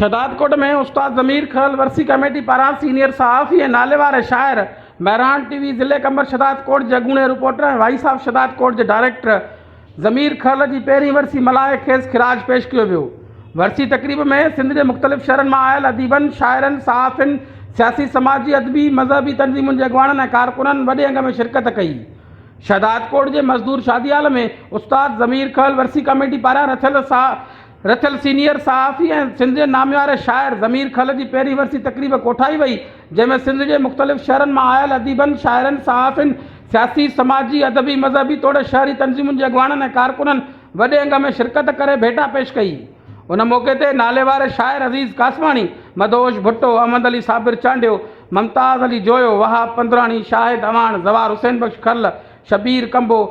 شهدادڪوٽ ۾ استاد ضمير کهل ورسي ڪميٽي پاران سينيئر صحافي ۽ ناليواري شاعر مهراڻ ٽي وي ضلعي قمبر شهدادڪوٽ جي اڳوڻي رپورٽر ۽ وائيس آف شهدادڪوٽ جي ڊائريڪٽر ضمير کهل جي پهرين ورسي ملهائي کيس خراج پيش ڪيو ويو. ورسي تقريب ۾ سنڌ جي مختلف شهرن مان آيل اديبن، شاعرن، صحافين، سياسي، سماجي، ادبي، مذهبي تنظيمن جي اڳواڻن ۽ ڪارڪنن وڏي انگ ۾ شرڪت ڪئي. شهدادڪوٽ جي مزدور شادي هال ۾ استاد ضمير کهل ورسي ڪميٽي پاران رٿيل رٿيل سينيئر صحافي ۽ سنڌ جي نامياري شاعر ضمير کل جي پهرين ورسي تقريب ڪوٺائي وئي، جنهن ۾ سنڌ جي مختلف شهرن مان آيل اديبن، شاعرن، صحافين، سياسي، سماجي، ادبي، مذهبي توڙي شهري تنظيمن جي اڳواڻن ۽ ڪارڪنن وڏي انگ ۾ شرڪت ڪري ڀيٽا پيش ڪئي. ان موقعي تي ناليواري شاعر عزيز قاسماڻي، مدهوش ڀٽو، احمد علي صابر چانڊيو، ممتاز علي جويو، وهاب پندراڻي، شاهد اعواڻ، زوار حسين بخش کل، شبير ڪمبو،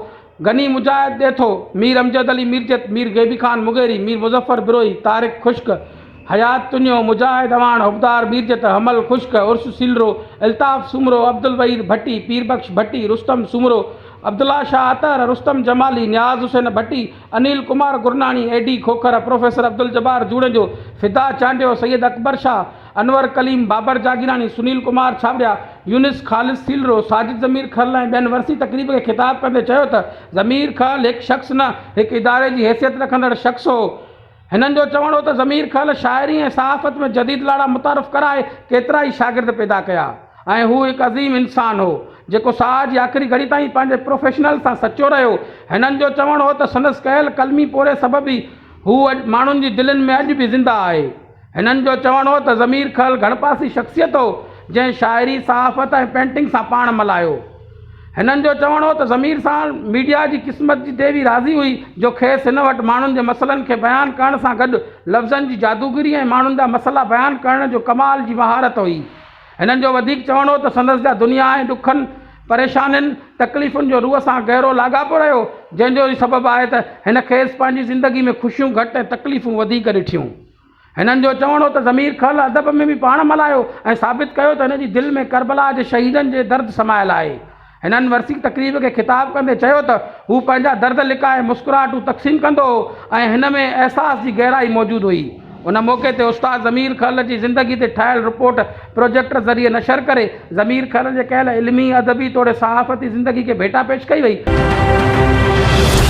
غني مجاهد ڏيٿو، مير امجد علي ميرجت، مير غيبي خان مغيري، مير مظفر بروهي، طارق خشڪ، حيات تنيو، مجاهد اعواڻ، حبدار ميرجت، حمل خشڪ، عرس سيلرو، الطاف سومرو، عبدالوحيد ڀٽي، پير بخش ڀٽي، رستم سومرو، عبدالله شاهه اطهر، رستم جمالي، نياز حسين ڀٽي، انيل ڪمار گرناڻي، اي ڊي کوکر، پروفيسر عبدالجبار جوڻيجو، فدا چانڊيو، سيد اڪبر شاهه، انور ڪليم، بابر جاگيراڻي، سنيل ڪمار ڇاٻڙيا، يونس خالص سيلرو، ساجد ضمير کهل ۽ ٻين ورسي تقريب کي خطاب ڪندي چيو ته ضمير کهل هڪ شخص نه هڪ اداري جي حيثيت رکندڙ شخص هو. هنن جو چوڻ هو ته ضمير کهل شاعري ۽ صحافت ۾ جديد لاڙا متعارف ڪرائي ڪيترائي شاگرد پيدا ڪيا ۽ هو هڪ عظيم انسان هو جيڪو ساهه جي آخري گهڙي تائين پنهنجي پروفيشنل سان سچو رهيو. هنن جو چوڻ هو ته سندس ڪيل قلمي پورهيي سبب ئي هو اڄ ماڻهن جي دلين ۾ اڄ به زنده آهي. هنن جو چوڻ هو ته ضمير کهل گهڻپاسي شخصيت هو، جنهن شاعري، صحافت ۽ پينٽنگ سان پاڻ ملهايو. هنن جو چوڻ هو ته ضمير سان ميڊيا جي قسمت جي ديوي راضي هئي جو کيس هن وٽ ماڻهن جي مسئلن کي بيان ڪرڻ سان گڏ لفظن جي جادوگري ۽ ماڻهن جا مسئلا بيان ڪرڻ جو ڪمال جي مهارت هئي. هنن جو وڌيڪ چوڻ هو ته سندس جا دنيا ۽ ڏکن، پريشانين، تڪليفن جو روح سان گهرو لاڳاپو رهيو، جنهن جو ئي سبب آهي ته هن کيس پنهنجي زندگي ۾ خوشيون گهٽ ۽ تڪليفون وڌيڪ ڏٺيون. هنن جو چوڻ هو ته ضمير کهل ادب ۾ به پاڻ ملهايو ۽ ثابت ڪيو ته هن جي دل ۾ ڪربلا جي شهيدن جي درد سمايل آهي. هنن ورسي تقريب کي خطاب ڪندي چيو ته هو پنهنجا درد لڪائي مسڪراهٽون تقسيم ڪندو هو ۽ هن ۾ احساس جي گهرائي موجود هئي. ان موقعي تي استاد ضمير کهل جي زندگي تي ٺاهيل رپورٽ پروجيڪٽر ذريعي نشر ڪري ضمير کهل جي ڪيل علمي، ادبي توڙي صحافتي زندگي کي ڀيٽا پيش ڪئي وئي.